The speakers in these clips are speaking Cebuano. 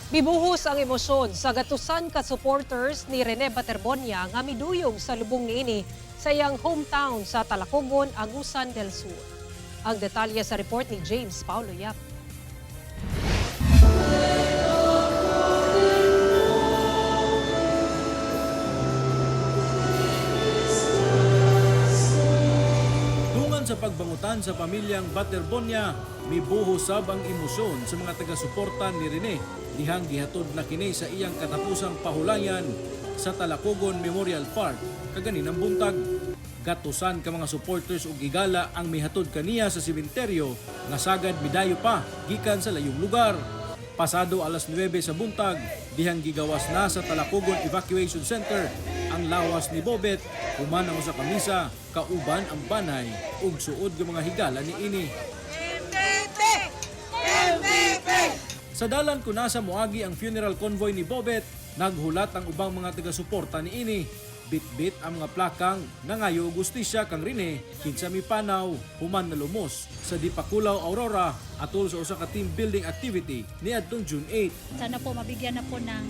Mibuhos ang emosyon sa gatusan ka supporters ni Rene Baterbonia nga miduyog sa lubong niini sa iyang hometown sa Talacogon, Agusan del Sur. Ang detalye sa report ni James Paulo Yap. Dungan sa pagbangutan sa pamilyang Baterbonia, mibuho sab ang emosyon sa mga taga-suporta ni Rene. Dihang gihatod na kini sa iyang katapusang pahulayan sa Talacogon Memorial Park kaganinang buntag. Gatusan ka mga supporters ug higala ang mihatod kaniya sa sementeryo nga sagad midayo pa gikan sa layong lugar. Pasado alas 9 sa buntag, dihang gigawas na sa Talacogon Evacuation Center ang lawas ni Bobet, human ang usa ka misa, kauban ang banay ug suod nga mga higala niini. Sa dalan kuna sa moagi ang funeral convoy ni Bobet, naghulat ang ubang mga taga-suporta niini. Bitbit ang mga plakang nangayo og hustisya kang Rene kinsa mipanaw human na lumos sa Dipakulaw, Aurora atol sa usa ka team building activity niadtong June 8. Sana po mabigyan na po ng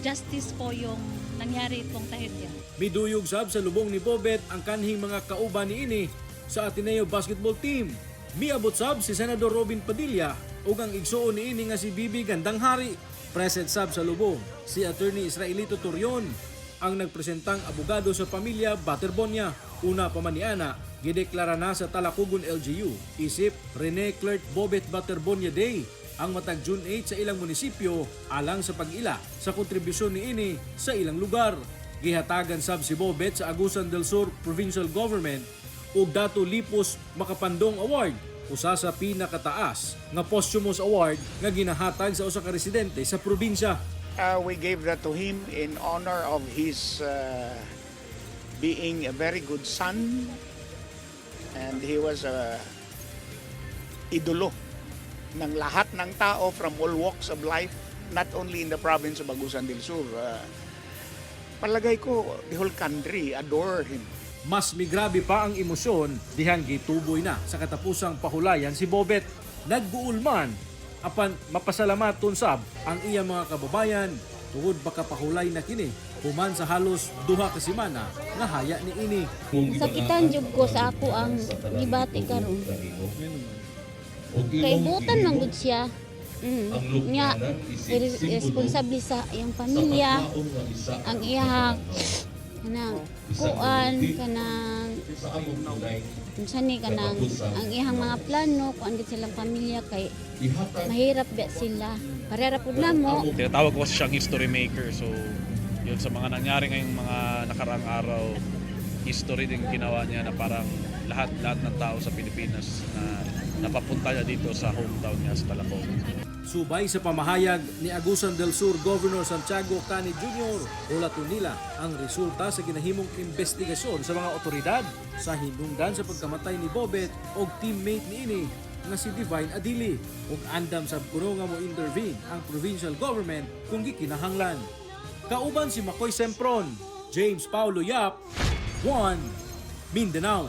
justice po yung nangyari pong trahedya. Miduyog sab sa lubong ni Bobet ang kanhing mga kauban niini sa Ateneo basketball team. Miabot sab si Senador Robin Padilla ug ang igsuon niini nga si Bibi Gandang Hari. Present sab sa lubong si Attorney Israelito Torion, ang nagpresentang abogado sa pamilya Baterbonia. Una pa man niana, gideklara na sa Talacogon LGU isip Rene Clerc Bobet Baterbonia Day ang matag June 8 sa ilang munisipyo alang sa pag-ila sa kontribusyon niini sa ilang lugar. Gihatagan sab si Bobet sa Agusan del Sur Provincial Government og Dato Lipos Makapandong Award, usa sa pinakataas nga posthumous award nga ginahatag sa usa ka residente sa probinsya. We gave that to him in honor of his being a very good son, and he was a idolo ng lahat ng tao from all walks of life, not only in the province of Agusan del Sur. Palagay ko, the whole country adore him. Mas migrabe pa ang emosyon dihang gituboy na sa katapusang pahulayan si Bobet. Nagguol man apan mapasalamaton sab ang iyang mga kababayan tungod baka pahulay na kini human sa halos 2 ka semana nga haya niini. Sakitan jud ko sa ako ang gibati karon. Kay butan man gud siya. Nya responsable sa iyang pamilya, ang iyang kanang kuan, kanang unsa ni, kanang ang iyang mga plano, kuan gid silang pamilya kay mahirap ba sila. Parera pud namo. Tinatawag ko kasi siyang history maker. So, yun sa mga nangyari ngayong mga nakaraang araw, history din ginawa niya na parang lahat-lahat ng tao sa Pilipinas na napapunta niya dito sa hometown niya sa Talacogon. Subay sa pamahayag ni Agusan del Sur Governor Santiago Cani Jr., hulaton nila ang resulta sa ginahimong investigasyon sa mga otoridad sa hinungdan sa pagkamatay ni Bobet og teammate niini nga si Divine Adili, ug andam sab kuno nga mo intervene ang provincial government kung gikinahanglan. Kauban si Makoy Sempron, James Paulo Yap, 1 Mindanao.